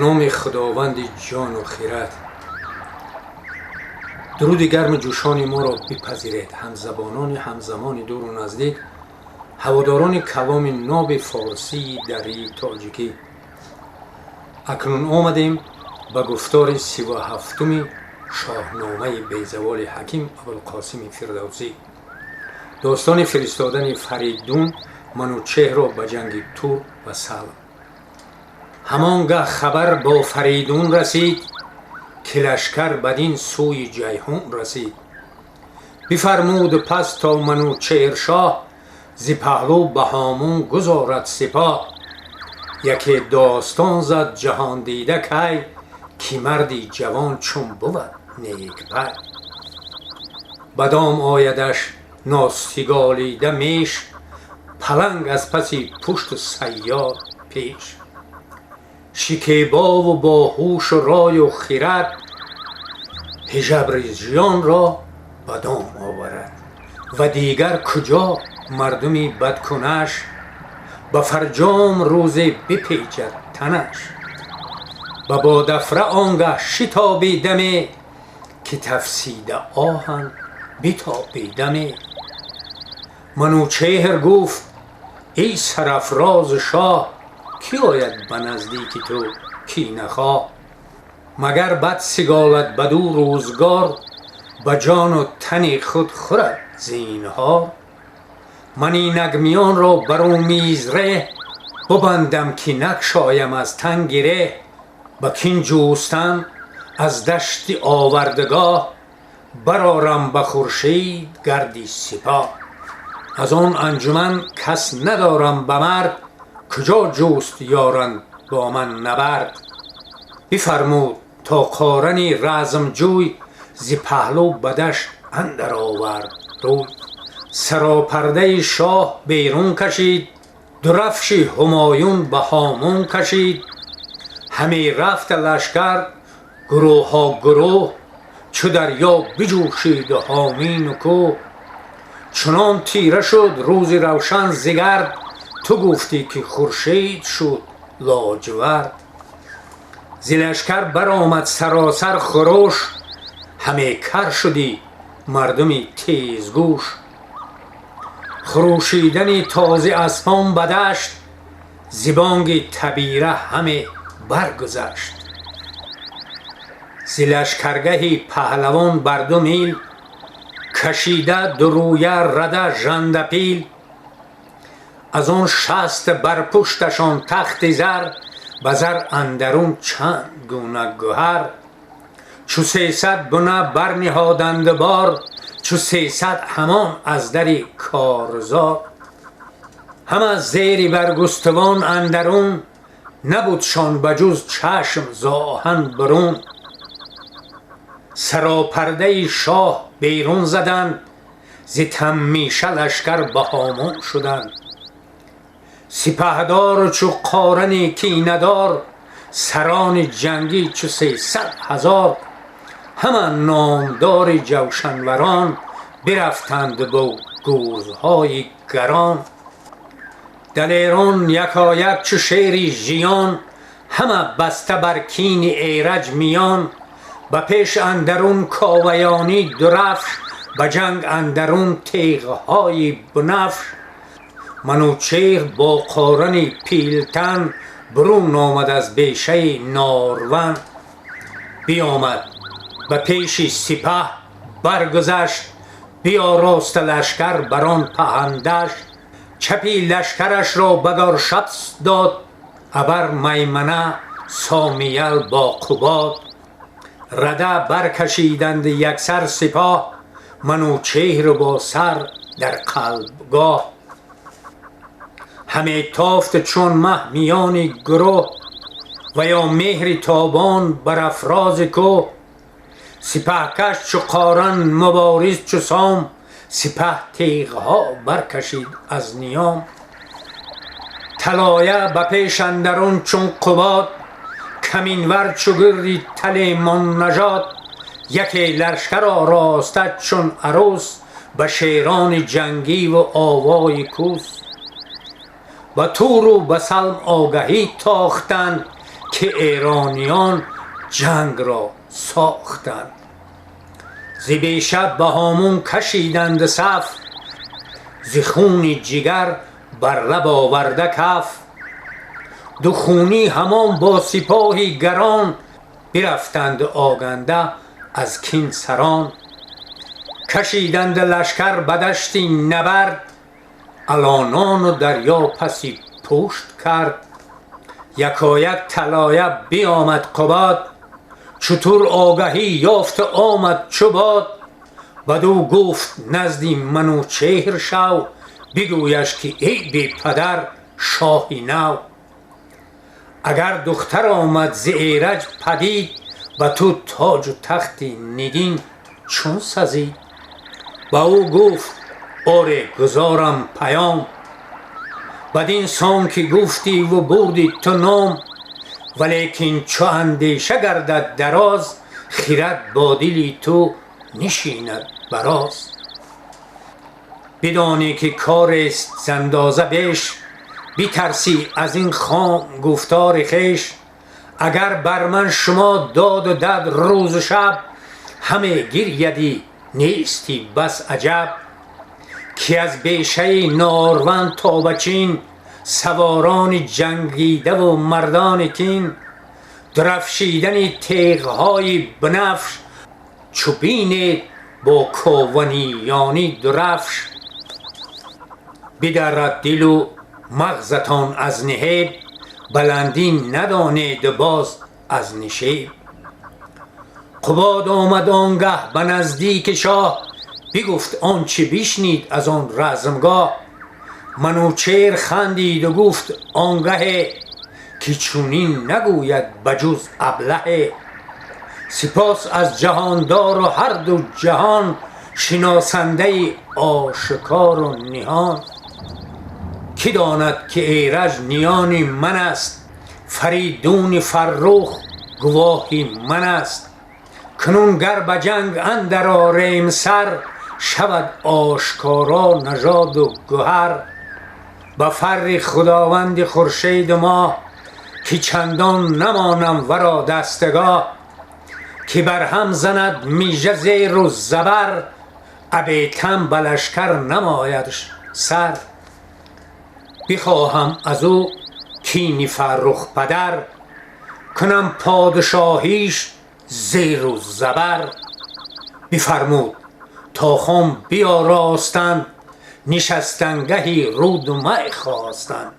Номи Худованди ҷону хирад. Дуруди гарму ҷӯшони моро бипазиред, ҳамзабонони ҳамзамони дуру наздик, ҳаводорони каломи ноби форсии дарии тоҷикӣ. Акнун омадем ба гуфтори 37-уми Шоҳномаи безаволи ҳаким Абулқосими Фирдавсӣ, достони фиристодани Фаридун Манучеҳрро ба ҷанги Тур ва Салм. Ҳамон гаҳ хабар бо Фаридун расид, ки лашкар бадин сӯи Ҷайҳун расид. Бифармуд пас, то Манучеҳршоҳ зи паҳлӯ ба Ҳомун гузорад сипоҳ. Яке достон зад ҷаҳондида кай, ки марди ҷавон чун бувад некпай. Ба дом оядаш носиголида меш, паланг аз паси пушту саёд пеш. Шикебову бо ҳушу рою хирад ҳижабри жиёнро ба дом оварад. Ва дигар куҷо мардуми бадкунаш ба фарҷом рӯзе бипечад танаш. Ба бодафра он гаҳ шитобидаме, ки тафсида оҳан битобидаме. Манучеҳр гуфт: «Эй сарафроз шоҳ, кӣ ояд ба наздики ту кинахоҳ? Магар бад сиголад баду рӯзгор, ба ҷону тани худ хӯрад зинҳор? Ман инак миёнро бар ӯ мизреҳ бубандам, ки накшоям аз тан гиреҳ. Ба кин ҷустан аз дашти овардагоҳ барорам ба хуршед гарди сипоҳ. Аз он анҷуман кас надорам ба мард, куҷо ҷуст ёранд бо ман набард». Бифармуд, то Қорани размҷӯй зи паҳлӯ ба дашт андар овард рӯй. Саропардаи шоҳ берун кашид, дурафши ҳумоюн ба ҳомун кашид. Ҳаме рафта лашкар гурӯҳҳо гурӯҳ, чу дарё биҷӯшиду ҳомину кӯҳ. Чунон тира шуд рӯзи равшан зи гард, ту гуфтӣ, ки хуршед шуд лоҷвард. Зи лашкар баромад саросар хурӯш, ҳаме кар шудӣ мардуми тезгӯш. Хурӯшидани тозӣ аспон ба дашт зи бонги табира ҳаме баргузашт. Зи лашкаргаҳи паҳлавон бар 2 мил кашида дурӯя рада жандапил. Аз он 60 бар пушташон тахти зар, ба зар андарун чанд гуна гӯҳар. Чу 300 буна барниҳоданд бор, чу 300 ҳамон аз дари корзор. Ҳама зери баргустувон андарун, набудшон ба ҷуз чашм з оҳан бурун. Саропардаи шоҳ берун заданд, зи таммиша лашкар ба ҳомун шуданд. Сипаҳдору чу Қорани кинадор, сарони ҷангӣ чу 300 000, ҳама номдори ҷавшанварон бирафтанд бо гурзҳои гарон. Далерон якояк чу шери жиён, ҳама баста бар кини Эраҷ миён. Ба пеш андарун Коваёнӣ дурафш, ба ҷанг андарун теғҳои бунафш. Манучеҳр бо Қорани пилтан бурун омад аз бешаи Норван. Биомад, ба пеши сипаҳ баргузашт, биёроста лашкар бар он паҳандашт. Чапи лашкарашро ба Горшапс дод, абар маймана Сомиял бо Қубод. Рада баркашиданд яксар сипоҳ, Манучеҳру бо сар дар қалбгоҳ. Ҳаме тофт чун маҳ миёни гурӯҳ ва ё меҳри тобон бар афрози кӯҳ. Сипаҳкаш чу Қоран, мубориз чу Сом, сипаҳ теғҳо баркашид аз ниём. Талоя ба пеш андарун чун Қубод, каминвар чу гирди Талемоннажод. Яке лашкар ороста чун арӯс, ба шерони ҷангиву овои кӯс. Ба Туру ба Салм огаҳӣ тохтанд, ки ки эрониён ҷанг ро сохтанд. Зи беша ба ҳомун кашиданд саф, зи хуни ҷигар бар лаб оварда каф. Ду хунӣ ҳамон бо сипоҳи гарон, бирафтанд оганда аз кин сарон. Кашиданд лашкар ба дашти набард, алонону дарё паси пушт кард. Якояк талоя биомад Қубод, чутур огаҳӣ ёфта омад чу бод. Бадӯ гуфт назди Манучеҳр шав, бигӯяш ки эй бепадар шоҳи нав. Агар духтар омад зи Эраҷ падид, ба ту тоҷу тахти нигин чун сазид. Ба ӯ гуфт оре гузорам паём, бадин сон ки гуфтиву бурди ту ном. Валекин чу андеша гардад дароз, хирад бо дили ту нишинад бароз. Бидонӣ ки корест зандоза беш, битарсӣ аз ин хом гуфтори хеш. Агар бар ман шумо доду дад рӯзу шаб, ҳаме гирьядӣ нести бас аҷаб. Ки аз бешаи Норван то ба Чин, саворони ҷангидаву мардони кин. Дурафшидани теғҳои бунафш, чу бинед бо кованиёнӣ дурафш. Бидарад дилу мағзатон аз ниҳеб, баландӣ надонеду боз аз нишеб. Қубод омад он гаҳ ба наздики шоҳ, бигуфт он чи бишнид аз он размгоҳ. Манучеҳр хандиду гуфт он гаҳе, ки чунин нагӯяд ба ҷуз аблаҳе. Сипос аз ҷаҳондору ҳарду ҷаҳон, шиносандаи ошкору ниҳон. Кӣ донад ки Эраҷ ниёни ман аст, Фаридуни Фаррух гувоҳи ман аст. Кунун гар ба ҷанг андар орем сар, шавад ошкоро нажоду гӯҳар. Ба фарри худованди хуршеду моҳ, ки чандон намонам варо дастгоҳ. Ки барҳам занад мижа зеру забар, абетам ба лашкар намояд сар. Бихоҳам аз ӯ кини Фаррух падар, кунам подшоҳиш зеру забар. Бифармуд то хом биёростанд, нишастангаҳи руду май хостанд.